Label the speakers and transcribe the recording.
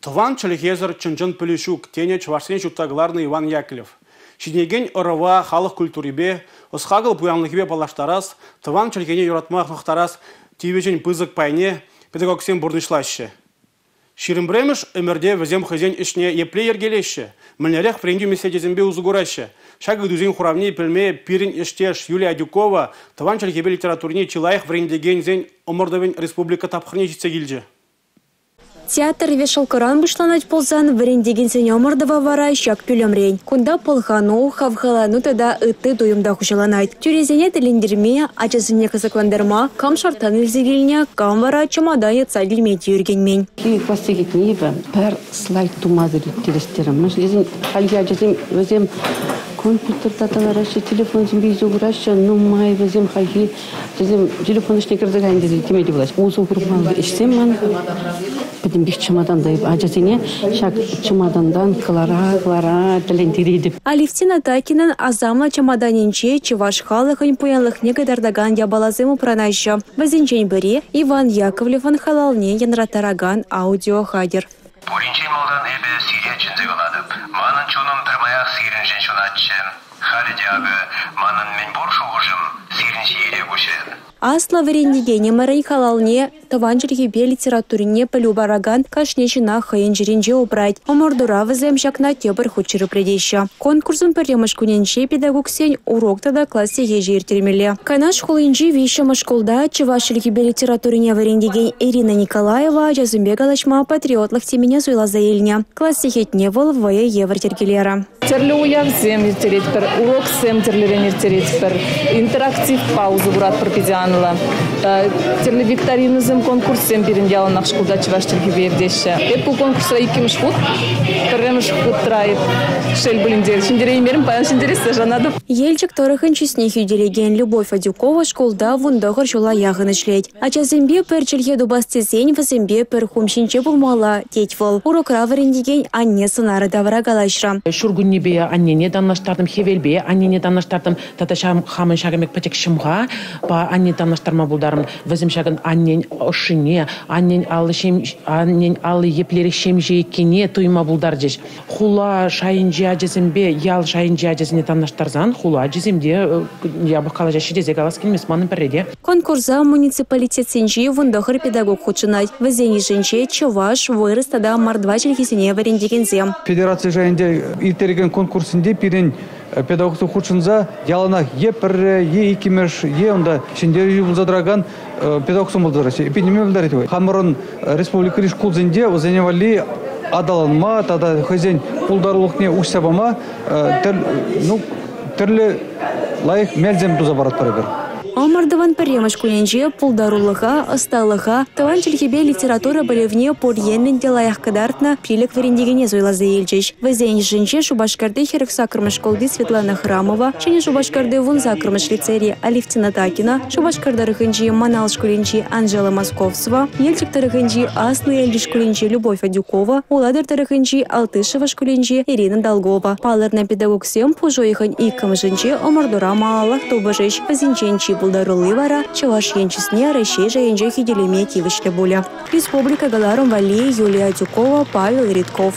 Speaker 1: Тӑван чӗлхесӗр чӑн-чӑн пӗлӳ ҫук, тенӗ чӑвашсене ҫутта кӑларнӑ Иван Яковлев. Ҫитӗнекен ӑрӑва халӑх культурипе, ӑс-хакӑл пуянлӑхӗпе паллаштарас, тӑван чӗлхене юратма хӑнӑхтарас тивӗҫӗн пысӑк пайне педагогсем пурнӑҫлаҫҫӗ. 21-мӗш ӗмӗрте вӗсем хӑйсен ӗҫне епле йӗркелеҫҫӗ, мӗнлерех вӗрентӳ меслечӗсемпе усӑ кураҫҫӗ? Ҫак ыйтусен хуравне пӗлме пирӗн ӗҫтеш Юлия Адюкова тӑван чӗлхепе литературине чи лайӑх вӗрентекенсен ӑмӑртӑвӗн республика тапхӑрне ҫитсе килчӗ.
Speaker 2: Театр вешалкӑран пуҫланать пулсан, вӗрентекенсен ӑмӑртӑвӗ вара ҫак пӳлӗмрен. Кунта пӑлхану, хавхалану тата ытти туйӑм та хуҫаланать. Тӳресене тӗлӗнтерме, ачасене кӑсӑклантарма кам шарттан илсе килнӗ, кам вара чӑматан йӑтса килме те ӳркенмен.
Speaker 3: Класс сехетне эпӗ пӗр слайд тумасӑр ирттерес терӗм. Мӗншӗн тесен хальхи ачасем вӗсем компьютерта та лараҫҫӗ, телефонсемпе усӑ кураҫҫӗ. Нумай вӗсем хальхи Вӗсем телефон ӗҫне кӗрсе кайнӑ тесе теме те пулать. Усӑ курмалли ӗҫсем ман пӗтӗмпех чӑматанта. Ачасене ҫак чӑматантан кӑлара-кӑлара тӗлӗнтеретӗп.
Speaker 2: Алевтина Такинан асамлӑ чӑматанӗнче чӑваш халӑхӗн пуянлӑхне кӑтартакан япаласем упранаҫҫӗ. Вӗсенчен пӗри – Иван Яковлевӑн халалне янраттаракан аудиохатӗр.
Speaker 4: Пуринчен малтан эпӗ сире чӗнсе калатӑп. Манӑн чунӑм пӗрмаях сирӗншӗн ҫунатчӗ. Халӗ те акӑ манӑн мӗнпур шухӑшӑм сирӗн ҫиеле куҫрӗ.
Speaker 2: Аслӑ вӗрентекенӗмӗрӗн халалне тӑван чӗлхепе литературине пӗлӳ паракан кашни ҫынах хӑйӗн чӗринче упрать. Ӑмӑртура вӗсем ҫакна тепӗр хут ҫирӗплетеҫҫӗ. Конкурсӑн пӗрремӗш кунӗнче педагогсен урок тата класс сехечӗ ирттермелле. Канаш хулинчи виҫҫӗмӗш шкулта чӑваш чӗлхипе литературине вӗрентекен Ирина Николаева ачасемпе калаҫма патриотлӑх темине суйласа илнӗ. Класс сехетне вӑл вӑйӑ евӗр йӗркелерӗ.
Speaker 5: Тӗрлӗ уявсем ирттеретпӗр, уроксем тӗрлӗрен ирттеретпӗр, интерактивпа усӑ куратпӑр питӗ анлӑ. Тӗрлӗ викторинӑсем, конкурссем пирӗн яланах шкулта чӑваш чӗлхипе иртеҫҫӗ. Эп ку конкурсра иккӗмӗш хут, пӗрремӗш хутра эп, шел пулин те, ҫӗнтереймерӗм, паян ҫӗнтерессе шанатӑп.
Speaker 2: Елчӗк тӑрӑхӗн чысне хӳтӗлекен Любовь Адюкова шкулта 19 ҫула яхӑн ӗҫлет. Ачасемпе пӗр чӗлхе тупас тесен вӗсемпе пӗр хум ҫинче пулмалла, тет вӑл. Урокра вӗрентекен анне сӑнарӗ тавра калаҫрӗ.
Speaker 6: Ҫуркуннепе аннене танлаштартӑм, хӗвелпе аннене танлаштартӑм. Тата хамӑн ҫакӑн пек пӗчӗк ҫӑмхапа анне танлаштарма пултарӑм. Вӗсем ҫакӑн аннен ӑшшине, аннен алли еплерех ҫемҫе иккенне туйма пултарчӗҫ. Хула шайӗнчи ачасемпе ял шайӗнчи ачасене танлаштарсан хула ачисем те япӑх калаҫаҫҫӗ тесе калас килмест манӑн пӗрре те.
Speaker 2: Конкурса муниципалитетсенчи 19 педагог хутшӑнать. Вӗсен йышӗнче чӑваш, вырӑс тата мордва чӗлхисене вӗрентекенсем.
Speaker 7: Федераци шайӗнче ирттерекен конкурссенче пирӗн педагогсем хутшӑнса яланах е пӗрре, е иккӗмӗш, е унта ҫӗнтерӳҫӗ пулса тӑракан педагогсем пулса тӑраҫҫӗ. Эпир ниме пӗлтерет. Хамӑрӑн республикӑри шкулсенче вӗсене валли аталанма тата хӑйсен пултарулӑхне уҫса пама тӗрлӗ лайӑх мелсем туса паратпӑр эпир.
Speaker 2: Ӑмӑртӑвӑн пӗрремӗш кунӗнче пултарулӑха, ӑсталӑха, тӑван чӗлхепе литература пӗлӗвне пур енлӗн те лайӑх кӑтартнӑ пилӗк вӗрентекене суйласа илчӗҫ. Вӗсен йышӗнче Шупашкарти 48-мӗш шкулти Светлана Храмова, Ҫӗнӗ Шупашкарти 18-мӗш лицейри Алевтина Такина, Шупашкар тӑрӑхӗнчи Мӑнал шкулӗнчи Анжела Московцева, Елчӗк тӑрӑхӗнчи Аслӑ Елчӗк шкулӗнчи Любовь Адюкова, Улатӑр тӑрӑхӗнчи Алтышево шкулӗнчи Ирина Долгова. Палӑртнӑ педагогсем пуш уйӑхӗн иккӗмӗшӗнче ӑмӑртура малаллах тупӑшӗҫ. Вӗсенчен чи пултарулли вара Чӑваш Ен чысне Раҫҫей шайӗнче хӳтӗлеме тивӗҫлӗ пулӗ. Республика кӑларӑм валли Юлия Адюкова, Павел Ритков.